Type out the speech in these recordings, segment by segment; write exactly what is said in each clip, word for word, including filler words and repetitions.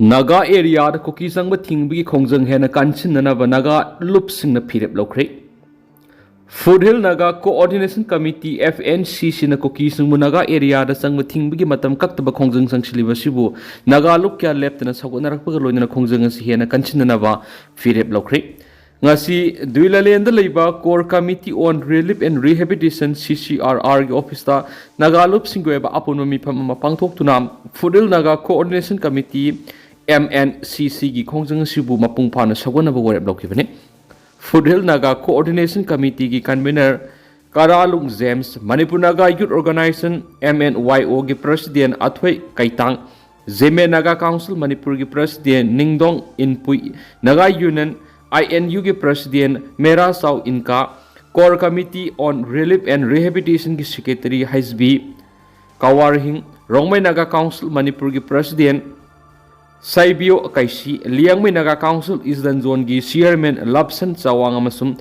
ꯅꯥꯒꯥ ꯑꯦꯔꯤꯌꯥꯗ ꯀꯨꯀꯤ ꯆꯪꯕ ꯊꯤꯡꯕꯒꯤ ꯈꯣꯡꯖꯪ ꯍꯦꯟꯅ ꯀꯟꯁꯤꯟꯅꯅꯕ ꯅꯥꯒꯥ ꯂꯨꯞꯁꯤꯡꯅ ꯐꯤꯔꯦꯞ ꯂꯧꯈ꯭ꯔꯦ꯫ Foothill Naga coordination committee, F N C Cꯅ ꯀꯨꯀꯤꯁꯤꯡꯕꯨ ꯅꯥꯒꯥ ꯑꯦꯔꯤꯌꯥꯗ ꯆꯪꯕ ꯊꯤꯡꯕꯒꯤ ꯃꯇꯝ ꯀꯛꯇꯕ ꯈꯣꯡꯖꯪ ꯆꯪꯁꯤꯜꯂꯤꯕ ꯑꯁꯤꯕꯨ ꯅꯥꯒꯥ ꯂꯨꯞ ꯀꯌꯥ ꯂꯦꯞꯇꯅ ꯁꯧꯒꯠꯅꯔꯛꯄꯒ ꯂꯣꯏꯅꯅ ꯈꯣꯡꯖꯪ ꯑꯁꯤ ꯍꯦꯟꯅ ꯀꯟꯁꯤꯟꯅꯅꯕ ꯐꯤꯔꯦꯞ ꯂꯧꯈ꯭ꯔꯦ꯫ ꯉꯁꯤ ꯗꯨꯏꯂꯥꯂꯦꯟꯗ ꯂꯩꯕ Core Committee on Relief and Rehabilitation, C C R R ꯒꯤ ꯑꯣꯐꯤꯁꯇ ꯅꯥꯒꯥ ꯂꯨꯞꯁꯤꯡꯒꯤ ꯑꯣꯏꯕ ꯑꯄꯨꯟꯕ ꯃꯤꯐꯝ ꯑꯃ ꯄꯥꯡꯊꯣꯛꯇꯨꯅ foothill Naga coordination committee, M N C C ꯒꯤ ꯈꯣꯡꯖꯪ ꯑꯁꯤꯕꯨ ꯃꯄꯨꯡ ꯐꯥꯅ ꯁꯧꯒꯠꯅꯕ ꯋꯥꯔꯦꯞ ꯂꯧꯈꯤꯕꯅꯤ꯫ ꯐꯨꯠꯍꯤꯜ ꯅꯥꯒꯥ ꯀꯣꯑꯣꯔꯗꯤꯅꯦꯁꯟ ꯀꯃꯤꯇꯤꯒꯤ convenor Karalung James, Manipur Naga youth organization, M N Y O ꯒꯤ ꯄ꯭ꯔꯁꯤꯗꯦꯟ ꯑꯊꯣꯏ ꯀꯩꯇꯥꯡ, ꯖꯦꯃꯦ ꯅꯥꯒꯥ ꯀꯥꯎꯟꯁꯤꯜ ꯃꯅꯤꯄꯨꯔꯒꯤ president Ningdong Inpui, Naga union, I N U ꯒꯤ president Mera Chao Inka, Core Committee on Relief and Rehabilitation ꯒꯤ secretary H B Kawarhing, Rongmei Naga council ꯃꯅꯤꯄꯨꯔꯒꯤ president Saibiyo Keisi, Liangmai Naga council east ꯗꯟ ꯖꯣꯟꯒꯤ chairman Lapsun Chawang ꯑꯃꯁꯨꯡ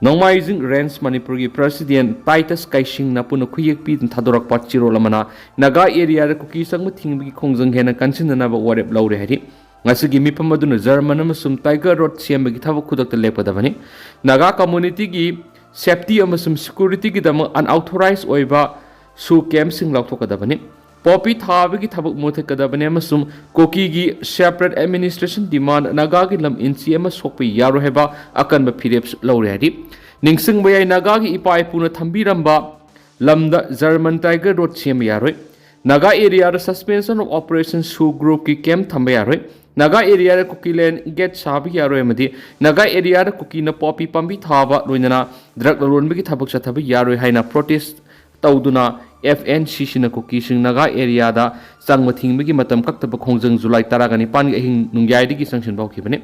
ꯅꯣꯡꯃꯥꯏꯖꯤꯡ ꯔꯦꯟꯖ ꯃꯅꯤꯄꯨꯔꯒꯤ ꯄ꯭ꯔꯁꯤꯗꯦꯟ ꯇꯥꯏꯇꯁ ꯀꯩꯁꯤꯡꯅ ꯄꯨꯟꯅ ꯈꯨꯌꯦꯛ ꯄꯤꯗꯨꯅ ꯊꯥꯗꯣꯔꯛꯄ ꯆꯦꯔꯣꯜ ꯑꯃꯅ ꯅꯥꯒꯥ ꯑꯦꯔꯤꯌꯥꯗ ꯀꯨꯀꯤ ꯆꯪꯕ ꯊꯤꯡꯕꯒꯤ ꯈꯣꯡꯖꯪ ꯍꯦꯟꯅ ꯀꯟꯁꯤꯟꯅꯅꯕ ꯋꯥꯔꯦꯞ ꯂꯧꯔꯦ ꯍꯥꯏꯔꯤ꯫ ꯉꯁꯤꯒꯤ ꯃꯤꯐꯝ ꯑꯗꯨꯅ ꯖꯔꯃꯟ ꯑꯃꯁꯨꯡ ꯇꯥꯏꯒꯔ ꯔꯣꯗ ꯁꯦꯝꯕꯒꯤ ꯊꯕꯛ ꯈꯨꯗꯛꯇ ꯂꯦꯞꯀꯗꯕꯅꯤ꯫ ꯅꯥꯒꯥ ꯀꯝꯃꯨꯅꯤꯇꯤꯒꯤ ꯁꯦꯐꯇꯤ ꯑꯃꯁꯨꯡ ꯁꯦꯀ꯭ꯌꯨꯔꯤꯇꯤꯒꯤꯗꯃꯛ ꯑꯟꯑꯣꯊꯣꯔꯥꯏꯖ ꯑꯣꯏꯕ ꯁꯨ ꯀꯦꯝꯞꯁꯤꯡ ꯂꯧꯊꯣꯛꯀꯗꯕꯅꯤ꯫ ꯄꯣꯄꯤ ꯊꯥꯕꯒꯤ ꯊꯕꯛ ꯃꯨꯊꯠꯀꯗꯕꯅꯤ ꯑꯃꯁꯨꯡ ꯀꯨꯀꯤꯒꯤ ꯁꯦꯄꯔꯦꯠ ꯑꯦꯗꯃꯤꯅꯤꯁꯇ꯭ꯔꯦꯁꯟ ꯗꯤꯃꯥꯟꯗ ꯅꯥꯒꯥꯒꯤ ꯂꯝ ꯏꯟꯆꯤ ꯑꯃ ꯁꯣꯛꯄ ꯌꯥꯔꯣꯏ ꯍꯥꯏꯕ ꯑꯀꯟꯕ ꯐꯤꯔꯦꯞ ꯂꯧꯔꯦ ꯍꯥꯏꯔꯤ꯫ ꯅꯤꯡꯁꯤꯡꯕ ꯌꯥꯏ, ꯅꯥꯒꯥꯒꯤ ꯏꯄꯥ ꯏꯄꯨꯅ ꯊꯝꯕꯤꯔꯝꯕ ꯂꯝꯗ ꯖꯔꯃꯟ ꯇꯥꯏꯒꯔ ꯔꯣꯗ ꯁꯦꯝꯕ ꯌꯥꯔꯣꯏ꯫ ꯅꯥꯒꯥ ꯑꯦꯔꯤꯌꯥꯗ ꯁꯁꯄꯦꯟꯁꯟ ꯑꯣꯐ ꯑꯣꯄꯔꯦꯁꯟ ꯁꯨ ꯒ꯭ꯔꯨꯞꯀꯤ ꯀꯦꯝꯞ ꯊꯝꯕ ꯌꯥꯔꯣꯏ꯫ ꯅꯥꯒꯥ ꯑꯦꯔꯤꯌꯥꯗ ꯀꯨꯀꯤꯂꯦꯟ ꯒꯦꯠ ꯁꯥꯕ ꯌꯥꯔꯣꯏ ꯑꯃꯗꯤ ꯅꯥꯒꯥ ꯑꯦꯔꯤꯌꯥꯗ ꯀꯨꯀꯤꯅ ꯄꯣꯄꯤ ꯄꯥꯝꯕꯤ ꯊꯥꯕ ꯂꯣꯏꯅꯅ ꯗ꯭ꯔꯒ ꯂꯂꯣꯟꯕꯒꯤ ꯊꯕꯛ ꯆꯠꯊꯕ ꯌꯥꯔꯣꯏ ꯍꯥꯏꯅ ꯄ꯭ꯔꯣꯇꯦꯁ ꯇꯧꯗꯨꯅ F N C Cꯅ ꯀꯨꯀꯤꯁꯤꯡ ꯅꯥꯒꯥ ꯑꯦꯔꯤꯌꯥꯗ ꯆꯪꯕ ꯊꯤꯡꯕꯒꯤ ꯃꯇꯝ ꯀꯛꯇꯕ ꯈꯣꯡꯖꯪ ꯖꯨꯂꯥꯏ ꯇꯔꯥꯒ ꯅꯤꯄꯥꯟꯒꯤ ꯑꯍꯤꯡ ꯅꯣꯡꯌꯥꯏꯗꯒꯤ ꯆꯪꯁꯤꯟꯕ ꯍꯧꯈꯤꯕꯅꯤ꯫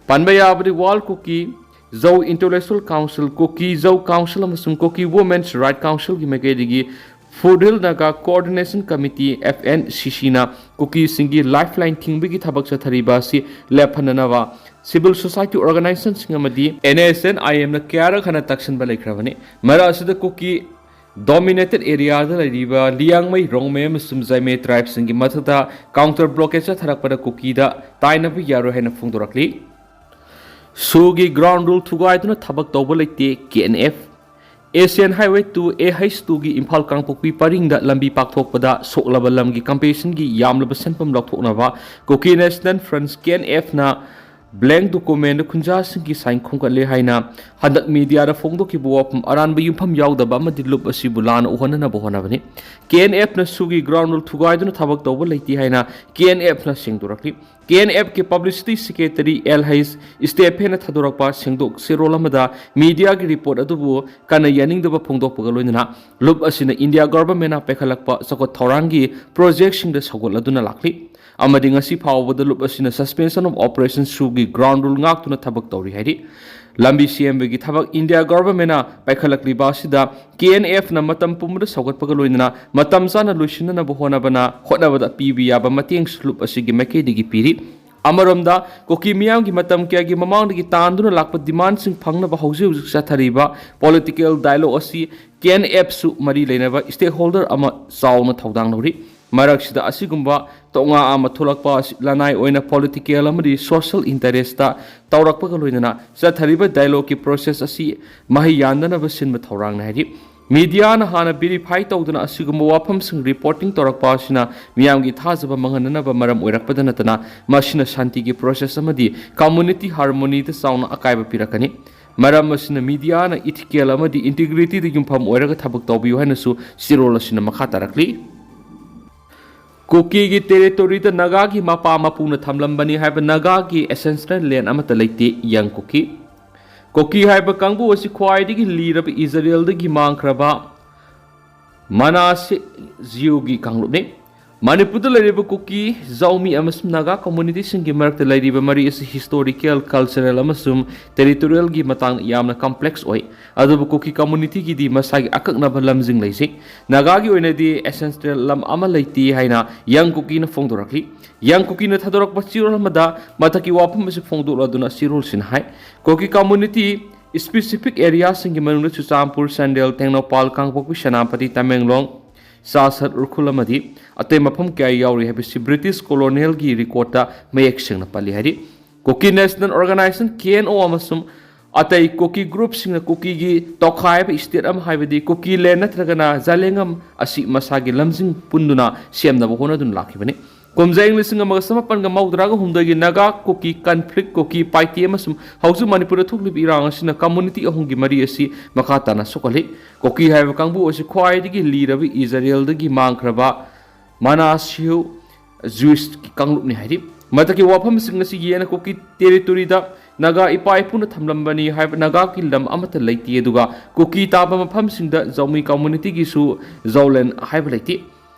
ꯄꯟꯕ ꯌꯥꯕꯗꯤ World Kuki Zo Intellectual Council, Kuki Zo Council ꯑꯃꯁꯨꯡ Kuki Women's Right Councilꯒꯤ ꯃꯥꯏꯀꯩꯗꯒꯤ foothill Naga coordination committee, F N C Cꯅ ꯀꯨꯀꯤꯁꯤꯡꯒꯤ ꯂꯥꯏꯐꯂꯥꯏꯟ ꯊꯤꯡꯕꯒꯤ ꯊꯕꯛ ꯆꯠꯊꯔꯤꯕ ꯑꯁꯤ ꯂꯦꯞꯍꯟꯅꯅꯕ ꯁꯤꯚꯤꯜ ꯁꯣꯁꯥꯏꯇꯤ ꯑꯣꯔꯒꯅꯥꯏꯖꯦꯁꯟꯁꯤꯡ ꯑꯃꯗꯤ N S N I Mꯅ ꯀꯌꯥꯔꯛ ꯍꯟꯅ ꯇꯛꯁꯤꯟꯕ ꯂꯩꯈ꯭ꯔꯕꯅꯤ꯫ ꯃꯔꯛ ꯑꯁꯤꯗ ꯀꯨꯀꯤ Dominated areaꯗ ꯂꯩꯔꯤꯕ ꯂꯤꯌꯥꯡꯃꯩ, ꯔꯣꯡꯃꯩ ꯑꯃꯁꯨꯡ ꯖꯥꯏꯃꯩ tribeꯁꯤꯡꯒꯤ ꯃꯊꯛꯇ counter blockade ꯆꯠꯊꯔꯛꯄꯗ ꯀꯨꯀꯤꯗ ꯇꯥꯏꯅꯕ ꯌꯥꯔꯣꯏ ꯍꯥꯏꯅ ꯐꯣꯡꯗꯣꯔꯛꯂꯤ꯫ ꯁꯨꯒꯤ ground rule ꯊꯨꯒꯥꯏꯗꯨꯅ ꯊꯕꯛ ꯇꯧꯕ ꯂꯩꯇꯦ, K N F. Asian Highway two, A H ꯇꯨꯒꯤ ꯏꯝꯐꯥꯜ ꯀꯥꯡꯄꯣꯛꯄꯤ ꯄꯔꯤꯡꯗ ꯂꯝꯕꯤ ꯄꯥꯛꯊꯣꯛꯄꯗ ꯁꯣꯛꯂꯕ ꯂꯝꯒꯤ compensationꯒꯤ ꯌꯥꯝꯂꯕ ꯁꯦꯟꯐꯝ ꯂꯧꯊꯣꯛꯅꯕ Kuki National Front, K N ꯑꯦꯐꯅ blank documentꯗ ꯈꯨꯟꯖꯥꯁꯤꯡꯒꯤ sign ꯈꯣꯝꯒꯠꯂꯦ ꯍꯥꯏꯅ ꯍꯟꯗꯛ mediaꯗ ꯐꯣꯡꯗꯣꯛꯈꯤꯕ ꯋꯥꯐꯝ ꯑꯔꯥꯟꯕ ꯌꯨꯝꯐꯝ ꯌꯥꯎꯗꯕ ꯑꯃꯗꯤ ꯂꯨꯞ ꯑꯁꯤꯕꯨ ꯂꯥꯟꯅ ꯎꯍꯟꯅꯅꯕ ꯍꯣꯠꯅꯕꯅꯤ꯫ ꯀꯦ ꯑꯦꯟ ꯑꯦꯐꯅ ꯁꯨꯒꯤ ground rule ꯊꯨꯒꯥꯏꯗꯨꯅ ꯊꯕꯛ ꯇꯧꯕ ꯂꯩꯇꯦ ꯍꯥꯏꯅ ꯀꯦ ꯑꯦꯟ ꯑꯦꯐꯅ ꯁꯦꯡꯗꯣꯔꯛꯂꯤ꯫ ꯀꯦ ꯑꯦꯟ ꯑꯦꯐꯀꯤ publicity secretary ꯑꯦꯜ ꯑꯩꯆ ꯁ꯭ꯇꯦꯐꯦꯟꯅ ꯊꯥꯗꯣꯔꯛꯄ ꯁꯦꯡꯗꯣꯛ ꯆꯦꯔꯣꯜ ꯑꯃꯗ mediaꯒꯤ report ꯑꯗꯨꯕꯨ ꯀꯟꯅ ꯌꯥꯅꯤꯡꯗꯕ ꯐꯣꯡꯗꯣꯛꯄꯒ ꯂꯣꯏꯅꯅ ꯂꯨꯞ ꯑꯁꯤꯅ India governmentꯅ ꯄꯥꯏꯈꯠꯂꯛꯄ ꯆꯥꯎꯈꯠ ꯊꯧꯔꯥꯡꯒꯤ projectꯁꯤꯡꯗ ꯁꯧꯒꯠꯂꯗꯨꯅ ꯂꯥꯛꯂꯤ꯫ ꯑꯃꯗꯤ ꯉꯁꯤ ꯐꯥꯎꯕꯗ ꯂꯨꯞ ꯑꯁꯤꯅ suspension of operation ꯁꯨꯒꯤ ground rule ꯉꯥꯛꯇꯨꯅ ꯊꯕꯛ ꯇꯧꯔꯤ ꯍꯥꯏꯔꯤ꯫ ꯂꯝꯕꯤ ꯁꯦꯝꯕꯒꯤ ꯊꯕꯛ India governmentꯅ ꯄꯥꯏꯈꯠꯂꯛꯂꯤꯕ ꯑꯁꯤꯗ ꯀꯦ ꯑꯦꯟ ꯑꯦꯐꯅ ꯃꯇꯝ ꯄꯨꯝꯕꯗ ꯁꯧꯒꯠꯄꯒ ꯂꯣꯏꯅꯅ ꯃꯇꯝ ꯆꯥꯅ ꯂꯣꯏꯁꯤꯟꯅꯅꯕ ꯍꯣꯠꯅꯕꯅ, ꯍꯣꯠꯅꯕꯗ ꯄꯤꯕ ꯌꯥꯕ ꯃꯇꯦꯡꯁꯨ ꯂꯨꯞ ꯑꯁꯤꯒꯤ ꯃꯥꯏꯀꯩꯗꯒꯤ ꯄꯤꯔꯤ꯫ ꯑꯃꯔꯣꯝꯗ, ꯀꯨꯀꯤ ꯃꯤꯌꯥꯝꯒꯤ ꯃꯇꯝ ꯀꯌꯥꯒꯤ ꯃꯃꯥꯡꯗꯒꯤ ꯇꯥꯟꯗꯨꯅ ꯂꯥꯛꯄ demandꯁꯤꯡ ꯐꯪꯅꯕ ꯍꯧꯖꯤꯛ ꯍꯧꯖꯤꯛ ꯆꯠꯊꯔꯤꯕ political dialogue ꯑꯁꯤ ꯀꯦ ꯑꯦꯟ ꯑꯦꯐꯁꯨ ꯃꯔꯤ ꯂꯩꯅꯕ stakeholder ꯑꯃ ꯆꯥꯎꯅ ꯊꯧꯗꯥꯡ ꯂꯧꯔꯤ꯫ ꯃꯔꯛꯁꯤꯗ ꯑꯁꯤꯒꯨꯝꯕ ꯇꯣꯉꯥ ꯑꯃ ꯊꯣꯛꯂꯛꯄ ꯑꯁꯤ ꯂꯅꯥꯏ ꯑꯣꯏꯅ political ꯑꯃꯗꯤ social interestꯇ ꯇꯧꯔꯛꯄꯒ ꯂꯣꯏꯅꯅ ꯆꯠꯊꯔꯤꯕ dialogueꯀꯤ process ꯑꯁꯤ ꯃꯍꯩ ꯌꯥꯟꯗꯅꯕ ꯁꯤꯟꯕ ꯊꯧꯔꯥꯡꯅꯤ ꯍꯥꯏꯔꯤ꯫ Mediaꯅ ꯍꯥꯟꯅ verify ꯇꯧꯗꯨꯅ ꯑꯁꯤꯒꯨꯝꯕ ꯋꯥꯐꯝꯁꯤꯡ reporting ꯇꯧꯔꯛꯄ ꯑꯁꯤꯅ ꯃꯤꯌꯥꯝꯒꯤ ꯊꯥꯖꯕ ꯃꯥꯡꯍꯟꯅꯅꯕ ꯃꯔꯝ ꯑꯣꯏꯔꯛꯄꯗ ꯅꯠꯇꯅ ꯃꯁꯤꯅ ꯁꯥꯟꯇꯤꯒꯤ process ꯑꯃꯗꯤ community harmonyꯗ ꯆꯥꯎꯅ ꯑꯀꯥꯏꯕ ꯄꯤꯔꯛꯀꯅꯤ꯫ ꯃꯔꯝ ꯑꯁꯤꯅ mediaꯅ ethical ꯑꯃꯗꯤ integrityꯗ ꯌꯨꯝꯐꯝ ꯑꯣꯏꯔꯒ ꯊꯕꯛ ꯇꯧꯕꯤꯌꯨ ꯍꯥꯏꯅꯁꯨ ꯆꯦꯔꯣꯜ ꯑꯁꯤꯅ ꯃꯈꯥ ꯇꯥꯔꯛꯂꯤ꯫ ꯀꯨꯀꯤꯒꯤ territoryꯗ ꯅꯥꯒꯥꯒꯤ ꯃꯄꯥ ꯃꯄꯨꯅ ꯊꯝꯂꯝꯕꯅꯤ ꯍꯥꯏꯕ ꯅꯥꯒꯥꯒꯤ ancestral land ꯑꯃꯠꯇ ꯂꯩꯇꯦ, ꯌꯪ ꯀꯨꯀꯤ꯫ ꯀꯨꯀꯤ ꯍꯥꯏꯕ ꯀꯥꯡꯕꯨ ꯑꯁꯤ ꯈ꯭ꯋꯥꯏꯗꯒꯤ ꯂꯤꯔꯕ ꯏꯖꯔꯦꯜꯗꯒꯤ ꯃꯥꯡꯈ꯭ꯔꯕ ꯃꯅꯥꯁꯦ ꯖꯤꯌꯨꯒꯤ ꯀꯥꯡꯂꯨꯞꯅꯤ꯫ ꯃꯅꯤꯄꯨꯔꯗ ꯂꯩꯔꯤꯕ ꯀꯨꯀꯤ, ꯖꯥꯎꯃꯤ ꯑꯃꯁꯨꯡ ꯅꯥꯒꯥ communityꯁꯤꯡꯒꯤ ꯃꯔꯛꯇ ꯂꯩꯔꯤꯕ ꯃꯔꯤ ꯑꯁꯤ historical, cultural ꯑꯃꯁꯨꯡ territorialꯒꯤ ꯃꯇꯥꯡꯗ ꯌꯥꯝꯅ complex ꯑꯣꯏ꯫ ꯑꯗꯨꯕꯨ ꯀꯨꯀꯤ communityꯒꯤꯗꯤ ꯃꯁꯥꯒꯤ ꯑꯀꯛꯅꯕ ꯂꯝꯁꯤꯡ ꯂꯩꯖꯩ꯫ ꯅꯥꯒꯥꯒꯤ ꯑꯣꯏꯅꯗꯤ ancestral ꯂꯝ ꯑꯃ ꯂꯩꯇꯦ ꯍꯥꯏꯅ ꯌꯪ ꯀꯨꯀꯤꯅ ꯐꯣꯡꯗꯣꯔꯛꯂꯤ꯫ ꯌꯪ ꯀꯨꯀꯤꯅ ꯊꯥꯗꯣꯔꯛꯄ ꯆꯦꯔꯣꯜ ꯑꯃꯗ ꯃꯊꯛꯀꯤ ꯋꯥꯐꯝ ꯑꯁꯤ ꯐꯣꯡꯗꯣꯛꯂꯗꯨꯅ ꯆꯦꯔꯣꯜꯁꯤꯅ ꯍꯥꯏ, ꯀꯨꯀꯤ community ꯏꯁꯄꯦꯁꯤꯐꯤꯛ ꯑꯦꯔꯤꯌꯥꯁꯤꯡꯒꯤ ꯃꯅꯨꯡꯗ ꯆꯨꯔꯆꯥꯟꯄꯨꯔ, ꯆꯥꯟꯗꯦꯜ, ꯇꯦꯡꯅꯧꯄꯥꯜ, ꯀꯥꯡꯄꯣꯛꯄꯤ, ꯁꯦꯅꯥꯄꯇꯤ, ꯇꯃꯦꯡꯂꯣꯡ, ꯆꯥꯁꯠ, ꯎꯈ꯭ꯔꯨꯜ ꯑꯃꯗꯤ ꯑꯇꯩ ꯃꯐꯝ ꯀꯌꯥ ꯌꯥꯎꯔꯤ ꯍꯥꯏꯕꯁꯤ ꯕ꯭ꯔꯤꯇꯤꯁ ꯀꯣꯂꯣꯅꯤꯌꯦꯜꯒꯤ ꯔꯦꯀꯣꯔꯗꯇ ꯃꯌꯦꯛ ꯁꯦꯡꯅ ꯄꯜꯂꯤ ꯍꯥꯏꯔꯤ꯫ ꯀꯨꯀꯤ ꯅꯦꯁꯅꯦꯜ ꯑꯣꯔꯒꯅꯥꯏꯖꯦꯁꯟ, ꯀꯦ ꯑꯦꯟ ꯑꯣ, ꯑꯃꯁꯨꯡ ꯑꯇꯩ ꯀꯨꯀꯤ ꯒ꯭ꯔꯨꯞꯁꯤꯡꯅ ꯀꯨꯀꯤꯒꯤ ꯇꯣꯈꯥꯏꯕ ꯏꯁꯇꯦꯠ ꯑꯃ, ꯍꯥꯏꯕꯗꯤ ꯀꯨꯀꯤꯂꯦꯟ ꯅꯠꯇ꯭ꯔꯒꯅ ꯖꯥꯂꯦꯡꯉꯝ ꯑꯁꯤ ꯃꯁꯥꯒꯤ ꯂꯝꯖꯤꯡ ꯄꯨꯟꯗꯨꯅ ꯁꯦꯝꯅꯕ ꯍꯣꯠꯅꯗꯨꯅ ꯂꯥꯛꯈꯤꯕꯅꯤ꯫ ꯀꯨꯝꯖꯥ ꯏꯪ ꯂꯤꯁꯤꯡ ꯑꯃꯒ ꯆꯃꯥꯄꯟꯒ ꯃꯧꯗ꯭ꯔꯥꯒ ꯍꯨꯝꯗꯣꯏꯒꯤ ꯅꯥꯒꯥ ꯀꯨꯀꯤ ꯀꯟꯐ꯭ꯂꯤꯛ, ꯀꯨꯀꯤ ꯄꯥꯏꯇꯦ ꯑꯃꯁꯨꯡ ꯍꯧꯖꯤꯛ ꯃꯅꯤꯄꯨꯔꯗ ꯊꯣꯛꯂꯤꯕ ꯏꯔꯥꯡ ꯑꯁꯤꯅ ꯀꯝꯃꯨꯅꯤꯇꯤ ꯑꯍꯨꯝꯒꯤ ꯃꯔꯤ ꯑꯁꯤ ꯃꯈꯥ ꯇꯥꯅ ꯁꯣꯛꯍꯜꯂꯤ꯫ ꯀꯨꯀꯤ ꯍꯥꯏꯕ ꯀꯥꯡꯕꯨ ꯑꯁꯤ ꯈ꯭ꯋꯥꯏꯗꯒꯤ ꯂꯤꯔꯕ ꯏꯖꯔꯦꯜꯗꯒꯤ ꯃꯥꯡꯈ꯭ꯔꯕ ꯃꯅꯥꯁꯤꯌꯨ ꯖ꯭ꯌꯨꯏꯁꯀꯤ ꯀꯥꯡꯂꯨꯞꯅꯤ ꯍꯥꯏꯔꯤ꯫ ꯃꯊꯛꯀꯤ ꯋꯥꯐꯝꯁꯤꯡ ꯑꯁꯤ ꯌꯦꯟꯅ ꯀꯨꯀꯤ ꯇꯦꯔꯤꯇꯣꯔꯤꯗ ꯅꯥꯒꯥ ꯏꯄꯥ ꯏꯄꯨꯅ ꯊꯝꯂꯝꯕꯅꯤ ꯍꯥꯏꯕ ꯅꯥꯒꯥꯒꯤ ꯂꯝ ꯑꯃꯠꯇ ꯂꯩꯇꯦ, ꯑꯗꯨꯒ ꯀꯨꯀꯤ ꯇꯥꯕ ꯃꯐꯝꯁꯤꯡꯗ ꯖꯧꯃꯤ ꯀꯝꯃꯨꯅꯤꯇꯤꯒꯤꯁꯨ ꯖꯧꯂꯦꯟ ꯍꯥꯏꯕ ꯂꯩꯇꯦ꯫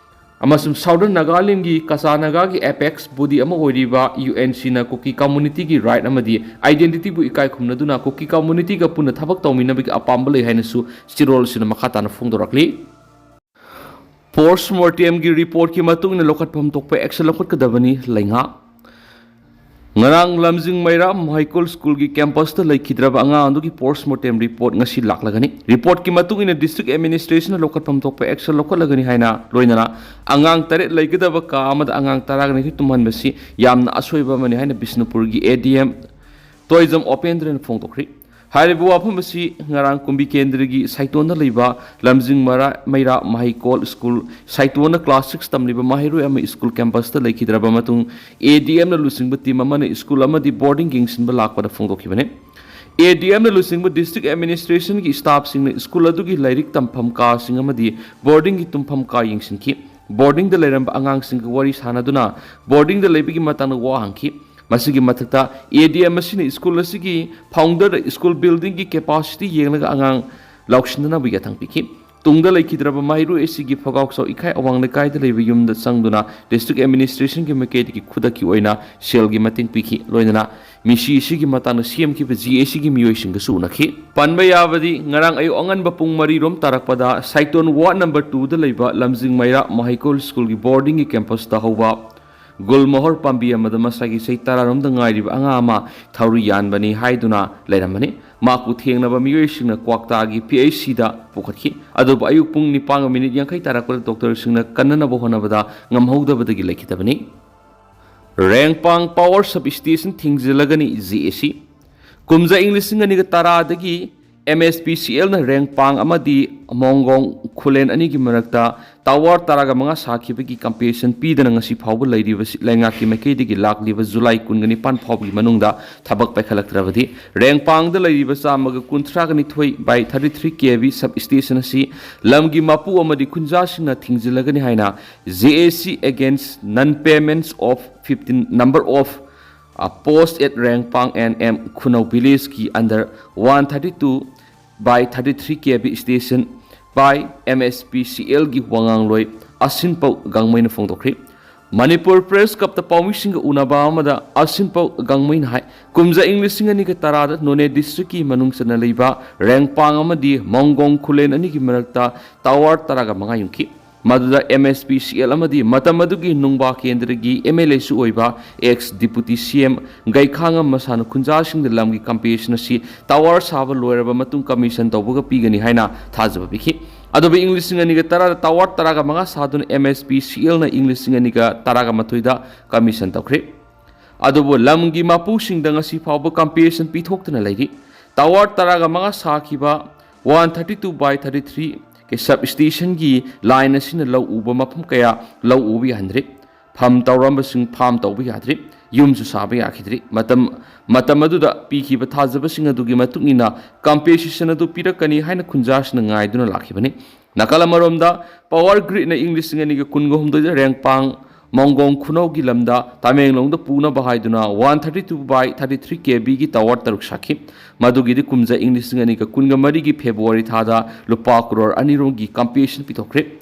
ꯑꯃꯁꯨꯡ ꯁꯥꯎꯗꯔꯟ ꯅꯥꯒꯥꯂꯦꯟꯒꯤ ꯀꯆꯥ ꯅꯥꯒꯥꯒꯤ ꯑꯦꯄꯦꯛꯁ ꯕꯣꯗꯤ ꯑꯃ ꯑꯣꯏꯔꯤꯕ ꯌꯨ ꯑꯦꯟ ꯁꯤꯅ ꯀꯨꯀꯤ ꯀꯝꯃꯨꯅꯤꯇꯤꯒꯤ ꯔꯥꯏꯠ ꯑꯃꯗꯤ ꯑꯥꯏꯗꯦꯟꯇꯤꯇꯤꯕꯨ ꯏꯀꯥꯏ ꯈꯨꯝꯅꯗꯨꯅ ꯀꯨꯀꯤ ꯀꯝꯃꯨꯅꯤꯇꯤꯒ ꯄꯨꯟꯅ ꯊꯕꯛ ꯇꯧꯃꯤꯟꯅꯕꯒꯤ ꯑꯄꯥꯝꯕ ꯂꯩ ꯍꯥꯏꯅꯁꯨ ꯆꯦꯔꯣꯜꯁꯤꯅ ꯃꯈꯥ ꯇꯥꯅ ꯐꯣꯡꯗꯣꯔꯛꯂꯤ꯫ ꯄꯣꯁꯃꯣꯔꯇꯦꯝꯒꯤ ꯔꯤꯄꯣꯔꯠꯀꯤ ꯃꯇꯨꯡ ꯏꯟꯅ ꯂꯧꯈꯠꯐꯝ ꯊꯣꯛꯄ ꯑꯦꯛꯁꯟ ꯂꯧꯈꯠꯀꯗꯕꯅꯤ꯫ ꯂꯩꯉꯥꯛ꯫ ꯉꯔꯥꯡ ꯂꯝꯖꯤꯡ ꯃꯩꯔꯥ ꯃꯍꯩꯀꯣꯜ ꯁ꯭ꯀꯨꯜꯒꯤ ꯀꯦꯝꯄꯁꯇ ꯂꯩꯈꯤꯗ꯭ꯔꯕ ꯑꯉꯥꯡ ꯑꯗꯨꯒꯤ ꯄꯣꯁꯃꯣꯔꯇꯦꯝ ꯔꯤꯄꯣꯔꯠ ꯉꯁꯤ ꯂꯥꯛꯂꯒꯅꯤ꯫ ꯔꯤꯄꯣꯔꯠꯀꯤ ꯃꯇꯨꯡ ꯏꯟꯅ ꯗꯤꯁꯇ꯭ꯔꯤꯛ ꯑꯦꯗꯃꯤꯅꯤꯁꯇ꯭ꯔꯦꯁꯟꯅ ꯂꯧꯈꯠꯐꯝ ꯊꯣꯛꯄ ꯑꯦꯛꯁꯟ ꯂꯧꯈꯠꯂꯒꯅꯤ ꯍꯥꯏꯅ ꯂꯣꯏꯅꯅ ꯑꯉꯥꯡ ꯇꯔꯦꯠ ꯂꯩꯒꯗꯕ ꯀꯥ ꯑꯃꯗ ꯑꯉꯥꯡ ꯇꯔꯥꯒ ꯅꯤꯊꯣꯏ ꯇꯨꯝꯍꯟꯕꯁꯤ ꯌꯥꯝꯅ ꯑꯁꯣꯏꯕ ꯑꯃꯅꯤ ꯍꯥꯏꯅ ꯕꯤꯁꯅꯨꯄꯨꯔꯒꯤ ꯑꯦ ꯗꯤ ꯑꯦꯝ ꯇꯣꯏꯖꯝ ꯎꯄꯦꯟꯗ꯭ꯔꯅ ꯐꯣꯡꯗꯣꯛꯈ꯭ꯔꯤ꯫ ꯍꯥꯏꯔꯤꯕ ꯋꯥꯐꯝ ꯑꯁꯤ ꯉꯔꯥꯡ ꯀꯨꯝꯕꯤ ꯀꯦꯟꯗ꯭ꯔꯒꯤ ꯁꯥꯏꯇꯣꯟꯗ ꯂꯩꯕ ꯂꯝꯖꯤꯡ ꯃꯔꯥ-, ꯃꯩꯔꯥ ꯃꯍꯩꯀꯣꯜ ꯁ꯭ꯀꯨꯜ ꯁꯥꯏꯇꯣꯟꯗ ꯀ꯭ꯂꯥꯁ ꯁꯤꯛꯁ ꯇꯝꯂꯤꯕ ꯃꯍꯩꯔꯣꯏ ꯑꯃ ꯁ꯭ꯀꯨꯜ ꯀꯦꯝꯄꯁꯇ ꯂꯩꯈꯤꯗ꯭ꯔꯕ ꯃꯇꯨꯡ ꯑꯦ ꯗꯤ ꯑꯦꯝꯅ ꯂꯨꯆꯤꯡꯕ ꯇꯤꯝ ꯑꯃꯅ ꯁ꯭ꯀꯨꯜ ꯑꯃꯗꯤ ꯕꯣꯔꯗꯤꯡ ꯌꯦꯡꯁꯤꯟꯕ ꯂꯥꯛꯄꯗ ꯐꯣꯡꯗꯣꯛꯈꯤꯕꯅꯤ꯫ ꯑꯦ ꯗꯤ ꯑꯦꯝꯅ ꯂꯨꯆꯤꯡꯕ ꯗꯤꯁꯇ꯭ꯔꯤꯛ ꯑꯦꯗꯃꯤꯅꯤꯁꯇ꯭ꯔꯦꯁꯟꯒꯤ ꯁ꯭ꯇꯥꯐꯁꯤꯡꯅ ꯁ꯭ꯀꯨꯜ ꯑꯗꯨꯒꯤ ꯂꯥꯏꯔꯤꯛ ꯇꯝꯐꯝ ꯀꯥꯁꯤꯡ ꯑꯃꯗꯤ ꯕꯣꯔꯗꯤꯡꯒꯤ ꯇꯨꯝꯐꯝ ꯀꯥ ꯌꯦꯡꯁꯤꯟꯈꯤ꯫ ꯕꯣꯔꯗꯤꯡꯗ ꯂꯩꯔꯝꯕ ꯑꯉꯥꯡꯁꯤꯡꯒ ꯋꯥꯔꯤ ꯁꯥꯅꯗꯨꯅ ꯕꯣꯔꯗꯤꯡꯗ ꯂꯩꯕꯒꯤ ꯃꯇꯥꯡꯗ ꯋꯥ ꯍꯪꯈꯤ꯫ ꯃꯁꯤꯒꯤ ꯃꯊꯛꯇ, ꯑꯦ ꯗꯤ ꯑꯦꯝ ꯑꯁꯤꯅ ꯁ꯭ꯀꯨꯜ ꯑꯁꯤꯒꯤ ꯐꯥꯎꯟꯗꯔꯗ ꯁ꯭ꯀꯨꯜ ꯕꯤꯜꯗꯤꯡꯒꯤ ꯀꯦꯄꯥꯁꯤꯇꯤ ꯌꯦꯡꯂꯒ ꯑꯉꯥꯡ ꯂꯧꯁꯤꯟꯅꯅꯕ ꯌꯥꯊꯪ ꯄꯤꯈꯤ꯫ ꯇꯨꯡꯗ ꯂꯩꯈꯤꯗ꯭ꯔꯕ ꯃꯍꯩꯔꯣꯏ ꯑꯁꯤꯒꯤ ꯐꯒꯥꯎꯆꯥꯎ ꯏꯈꯥꯏ ꯑꯋꯥꯡ ꯂꯩꯀꯥꯏꯗ ꯂꯩꯕ ꯌꯨꯝꯗ ꯆꯪꯗꯨꯅ ꯗꯤꯁꯇ꯭ꯔꯤꯛ ꯑꯦꯗꯃꯤꯅꯤꯁꯇ꯭ꯔꯦꯁꯟꯒꯤ ꯃꯥꯏꯀꯩꯗꯒꯤ ꯈꯨꯗꯛꯀꯤ ꯑꯣꯏꯅ ꯁꯦꯜꯒꯤ ꯃꯇꯦꯡ ꯄꯤꯈꯤ꯫ ꯂꯣꯏꯅꯅ ꯃꯤꯁꯤ ꯑꯁꯤꯒꯤ ꯃꯇꯥꯡꯗ ꯁꯦꯝꯈꯤꯕ ꯖꯤ ꯑꯦ ꯁꯤꯒꯤ ꯃꯤꯑꯣꯏꯁꯤꯡꯒꯁꯨ ꯎꯅꯈꯤ꯫ ꯄꯟꯕ ꯌꯥꯕꯗꯤ, ꯉꯔꯥꯡ ꯑꯌꯨꯛ ꯑꯉꯟꯕ ꯄꯨꯡ ꯃꯔꯤ ꯔꯣꯝ ꯇꯥꯔꯛꯄꯗ ꯁꯥꯏꯇꯣꯟ ꯋꯥꯔꯗ ꯅꯝꯕꯔ ꯇꯨꯗ ꯂꯩꯕ ꯂꯝꯖꯤꯡ ꯃꯩꯔꯥ ꯃꯍꯩꯀꯣꯜ ꯁ꯭ꯀꯨꯜꯒꯤ ꯕꯣꯔꯗꯤꯡꯒꯤ ꯀꯦꯝꯄꯁꯇ ꯍꯧꯕ ꯒꯨꯜꯃꯣꯍꯔ ꯄꯥꯝꯕꯤ ꯑꯃꯗ ꯃꯁꯥꯒꯤ ꯆꯍꯤ ꯇꯔꯥꯔꯣꯝꯗ ꯉꯥꯏꯔꯤꯕ ꯑꯉꯥꯡ ꯑꯃ ꯊꯧꯔꯤ ꯌꯥꯟꯕꯅꯤ ꯍꯥꯏꯗꯨꯅ ꯂꯩꯔꯝꯕꯅꯤ꯫ ꯃꯍꯥꯛꯄꯨ ꯊꯦꯡꯅꯕ ꯃꯤꯑꯣꯏꯁꯤꯡꯅ ꯀ꯭ꯋꯥꯛꯇꯥꯒꯤ ꯄꯤ ꯑꯩꯆ ꯁꯤꯗ ꯄꯨꯈꯠꯈꯤ꯫ ꯑꯗꯨꯕꯨ ꯑꯌꯨꯛ ꯄꯨꯡ ꯅꯤꯄꯥꯟꯒ ꯃꯤꯅꯤꯠ ꯌꯥꯡꯈꯩ ꯇꯥꯔꯛꯄꯗ ꯗꯣꯛꯇꯔꯁꯤꯡꯅ ꯀꯟꯅꯅꯕ ꯍꯣꯠꯅꯕꯗ ꯉꯝꯍꯧꯗꯕꯗꯒꯤ ꯂꯩꯈꯤꯗꯕꯅꯤ꯫ ꯔꯦꯡꯄꯥꯡ ꯄꯥꯋꯔ ꯁꯕ ꯁ꯭ꯇꯦꯁꯟ ꯊꯤꯡꯖꯤꯜꯂꯒꯅꯤ ꯖꯦ ꯑꯦ ꯁꯤ꯫ ꯀꯨꯝꯖꯥ ꯏꯪ ꯂꯤꯁꯤꯡ ꯑꯅꯤꯒ ꯇꯔꯥꯗꯒꯤ ꯑꯦꯝ ꯑꯦꯁ ꯄꯤ ꯁꯤ ꯑꯦꯜꯅ ꯔꯦꯡꯄꯥꯡ ꯑꯃꯗꯤ ꯃꯣꯡꯒꯣꯡ ꯈꯨꯂꯦꯟ ꯑꯅꯤꯒꯤ ꯃꯔꯛꯇ ꯇꯥꯋꯔ ꯇꯔꯥꯒ ꯃꯉꯥ ꯁꯥꯈꯤꯕꯒꯤ ꯀꯝꯄꯦꯟꯁꯦꯁꯟ ꯄꯤꯗꯅ ꯉꯁꯤ ꯐꯥꯎꯕ ꯂꯩꯔꯤꯕꯁꯤ ꯂꯩꯉꯥꯛꯀꯤ ꯃꯥꯏꯀꯩꯗꯒꯤ ꯂꯥꯛꯂꯤꯕ ꯖꯨꯂꯥꯏ ꯀꯨꯟꯒ ꯅꯤꯄꯥꯟ ꯐꯥꯎꯕꯒꯤ ꯃꯅꯨꯡꯗ ꯊꯕꯛ ꯄꯥꯏꯈꯠꯂꯛꯇ꯭ꯔꯕꯗꯤ ꯔꯦꯡꯄꯥꯡꯗ ꯂꯩꯔꯤꯕ ꯆꯥꯝꯃꯒ ꯀꯨꯟꯊ꯭ꯔꯥꯒ ꯅꯤꯊꯣꯏ by thirty three K V sub station ꯑꯁꯤ ꯂꯝꯒꯤ ꯃꯄꯨ ꯑꯃꯗꯤ ꯈꯨꯟꯖꯥꯁꯤꯡꯅ ꯊꯤꯡꯖꯤꯜꯂꯒꯅꯤ ꯍꯥꯏꯅ J A C against non payments of fifteen number of post at Rengpang and M Khunau village ꯀꯤ under one thirty two by thirty three K V station by M S P C L ꯒꯤ ꯋꯥꯉꯥꯡꯂꯣꯏ ꯑꯁꯤꯟꯄꯧ ꯒꯥꯡꯃꯩꯅ ꯐꯣꯡꯗꯣꯛꯈ꯭ꯔꯤ꯫ Manipur press ꯀ꯭ꯂꯕꯇ ꯄꯥꯎꯃꯤꯁꯤꯡꯒ ꯎꯅꯕ ꯑꯃꯗ ꯑꯁꯤꯟꯄꯧ ꯒꯥꯡꯃꯩꯅ ꯍꯥꯏ, ꯀꯨꯝꯖꯥ ꯏꯪ ꯂꯤꯁꯤꯡ ꯑꯅꯤꯒ ꯇꯔꯥꯗ ꯅꯣꯅꯦ ꯗꯤꯁꯇ꯭ꯔꯤꯛꯀꯤ ꯃꯅꯨꯡ ꯆꯟꯅ ꯂꯩꯕ ꯔꯦꯡꯄꯥꯡ ꯑꯃꯗꯤ ꯃꯣꯡꯒꯣꯡ ꯈꯨꯂꯦꯟ ꯑꯅꯤꯒꯤ ꯃꯔꯛꯇ ꯇꯥꯋꯔ ꯇꯔꯥꯒ ꯃꯉꯥ ꯌꯨꯡꯈꯤ꯫ ꯃꯗꯨꯗ M S P C L ꯑꯃꯗꯤ ꯃꯇꯝ ꯑꯗꯨꯒꯤ ꯅꯨꯡꯕꯥ ꯀꯦꯟꯗ꯭ꯔꯒꯤ M L A ꯁꯨ ꯑꯣꯏꯕ ex Deputy C M ꯒꯩꯈꯥꯉꯝ ꯃꯁꯥꯅ ꯈꯨꯟꯖꯥꯁꯤꯡꯗ ꯂꯝꯒꯤ ꯀꯝꯄꯦꯟꯁꯦꯁꯟ ꯑꯁꯤ ꯇꯥꯋꯔ ꯁꯥꯕ ꯂꯣꯏꯔꯕ ꯃꯇꯨꯡ ꯀꯃꯤꯁꯟ ꯇꯧꯕꯒ ꯄꯤꯒꯅꯤ ꯍꯥꯏꯅ ꯊꯥꯖꯕ ꯄꯤꯈꯤ꯫ ꯑꯗꯨꯕꯨ ꯏꯪ ꯂꯤꯁꯤꯡ ꯑꯅꯤꯒ ꯇꯔꯥꯗ ꯇꯥꯋꯔ ꯇꯔꯥꯒ ꯃꯉꯥ ꯁꯥꯗꯨꯅ M S P C L ꯅ ꯏꯪ ꯂꯤꯁꯤꯡ ꯑꯅꯤꯒ ꯇꯔꯥꯒ ꯃꯥꯊꯣꯏꯗ ꯀꯃꯤꯁꯟ ꯇꯧꯈ꯭ꯔꯦ꯫ ꯑꯗꯨꯕꯨ ꯂꯝꯒꯤ ꯃꯄꯨꯁꯤꯡꯗ ꯉꯁꯤ ꯐꯥꯎꯕ ꯀꯝꯄꯦꯟꯁꯦꯁꯟ ꯄꯤꯊꯣꯛꯇꯨꯅ ꯂꯩꯔꯤ꯫ ꯇꯥꯋꯔ ꯇꯔꯥꯒ ꯃꯉꯥ ꯁꯥꯈꯤꯕ one thirty two by thirty three ꯀꯤ ꯁꯕ ꯁ꯭ꯇꯦꯁꯟꯒꯤ ꯂꯥꯏꯟ ꯑꯁꯤꯅ ꯂꯧ ꯎꯕ ꯃꯐꯝ ꯀꯌꯥ ꯂꯧ ꯎꯕ ꯌꯥꯍꯟꯗ꯭ꯔꯤ꯫ ꯐꯥꯝ ꯇꯧꯔꯝꯕꯁꯤꯡ ꯐꯥꯝ ꯇꯧꯕ ꯌꯥꯗ꯭ꯔꯤ꯫ ꯌꯨꯝꯁꯨ ꯁꯥꯕ ꯌꯥꯈꯤꯗ꯭ꯔꯤ꯫ ꯃꯇꯝ, ꯃꯇꯝ ꯑꯗꯨꯗ ꯄꯤꯈꯤꯕ ꯊꯥꯖꯕꯁꯤꯡ ꯑꯗꯨꯒꯤ ꯃꯇꯨꯡ ꯏꯟꯅ ꯀꯝꯄꯦꯟꯁꯦꯁꯟ ꯑꯗꯨ ꯄꯤꯔꯛꯀꯅꯤ ꯍꯥꯏꯅ ꯈꯨꯟꯖꯥꯁꯤꯡꯅ ꯉꯥꯏꯗꯨꯅ ꯂꯥꯛꯈꯤꯕꯅꯤ꯫ ꯅꯥꯀꯜ ꯑꯃꯔꯣꯝꯗ, ꯄꯥꯋꯔ ꯒ꯭ꯔꯤꯗꯅ ꯏꯪ ꯂꯤꯁꯤꯡ ꯑꯅꯤꯒ ꯀꯨꯟꯒ ꯍꯨꯝꯗꯣꯏꯗ ꯔꯦꯡꯄꯥꯡ ꯃꯣꯡꯒꯣꯡ ꯈꯨꯅꯧꯒꯤ ꯂꯝꯗ ꯇꯃꯦꯡꯂꯣꯡꯗ ꯄꯨꯅꯕ ꯍꯥꯏꯗꯨꯅ one thirty two by thirty three K V ꯒꯤ ꯇꯥꯋꯔ ꯇꯔꯨꯛ ꯁꯥꯈꯤ꯫ ꯃꯗꯨꯒꯤꯗꯤ ꯀꯨꯝꯖꯥ ꯏꯪ ꯂꯤꯁꯤꯡ ꯑꯅꯤꯒ ꯀꯨꯟꯒ ꯃꯔꯤꯒꯤ ꯐꯦꯕ꯭ꯔꯨꯋꯥꯔꯤ ꯊꯥꯗ ꯂꯨꯄꯥ ꯀ꯭ꯔꯣꯔ ꯑꯅꯤꯔꯣꯝꯒꯤ ꯀꯝꯄꯦꯟꯁꯦꯁꯟ ꯄꯤꯊꯣꯛꯈ꯭ꯔꯦ꯫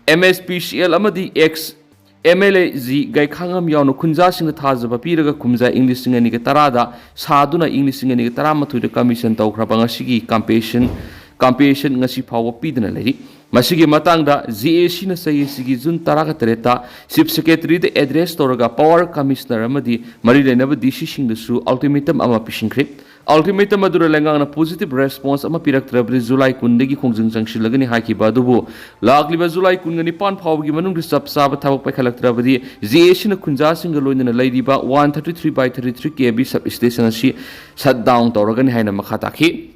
M S P C L ꯑꯃꯗꯤ ex M L A G Gaikhangam ꯌꯥꯎꯅ ꯈꯨꯟꯖꯥꯁꯤꯡꯅ ꯊꯥꯖꯕ ꯄꯤꯔꯒ ꯀꯨꯝꯖꯥ ꯏꯪ ꯂꯤꯁꯤꯡ ꯑꯅꯤꯒ ꯇꯔꯥꯗ ꯁꯥꯗꯨꯅ ꯏꯪ ꯂꯤꯁꯤꯡ ꯑꯅꯤꯒ ꯇꯔꯥꯃꯥꯊꯣꯏꯗ ꯀꯃꯤꯁꯟ ꯇꯧꯈ꯭ꯔꯕ ꯉꯁꯤꯒꯤ ꯀꯝꯄꯦꯟꯁꯦꯁꯟ, ꯀꯝꯄꯦꯟꯁꯦꯁꯟ ꯉꯁꯤ ꯐꯥꯎꯕ ꯄꯤꯗꯅ ꯂꯩꯔꯤ꯫ ꯃꯁꯤꯒꯤ ꯃꯇꯥꯡꯗ ꯖꯦ ꯑꯦ ꯁꯤꯅ ꯆꯍꯤ ꯑꯁꯤꯒꯤ ꯖꯨꯟ ꯇꯔꯥꯒ ꯇꯔꯦꯠꯇ Chief Secretaryꯗ address ꯇꯧꯔꯒ power commissioner ꯑꯃꯗꯤ ꯃꯔꯤ ꯂꯩꯅꯕ ꯗꯤ ꯁꯤꯁꯤꯡꯗꯁꯨ ultimatum ꯑꯃ ꯄꯤꯁꯤꯟꯈ꯭ꯔꯦ꯫ Ultimatum ꯑꯗꯨꯗ ꯂꯩꯉꯥꯛꯅ positive response ꯑꯃ ꯄꯤꯔꯛꯇ꯭ꯔꯕꯗꯤ ꯖꯨꯂꯥꯏ ꯀꯨꯟꯗꯒꯤ ꯈꯣꯡꯖꯪ ꯆꯪꯁꯤꯜꯂꯒꯅꯤ ꯍꯥꯏꯈꯤꯕ ꯑꯗꯨꯕꯨ ꯂꯥꯛꯂꯤꯕ ꯖꯨꯂꯥꯏ ꯀꯨꯟꯒ ꯅꯤꯄꯥꯟ ꯐꯥꯎꯕꯒꯤ ꯃꯅꯨꯡꯗ ꯆꯞ ꯆꯥꯕ ꯊꯕꯛ ꯄꯥꯏꯈꯠꯂꯛꯇ꯭ꯔꯕꯗꯤ ꯖꯦ ꯑꯦ ꯁꯤꯅ ꯈꯨꯟꯖꯥꯁꯤꯡꯒ ꯂꯣꯏꯅꯅ ꯂꯩꯔꯤꯕ one thirty three by thirty three K V substation ꯑꯁꯤ shut down ꯇꯧꯔꯒꯅꯤ ꯍꯥꯏꯅ ꯃꯈꯥ ꯇꯥꯈꯤ꯫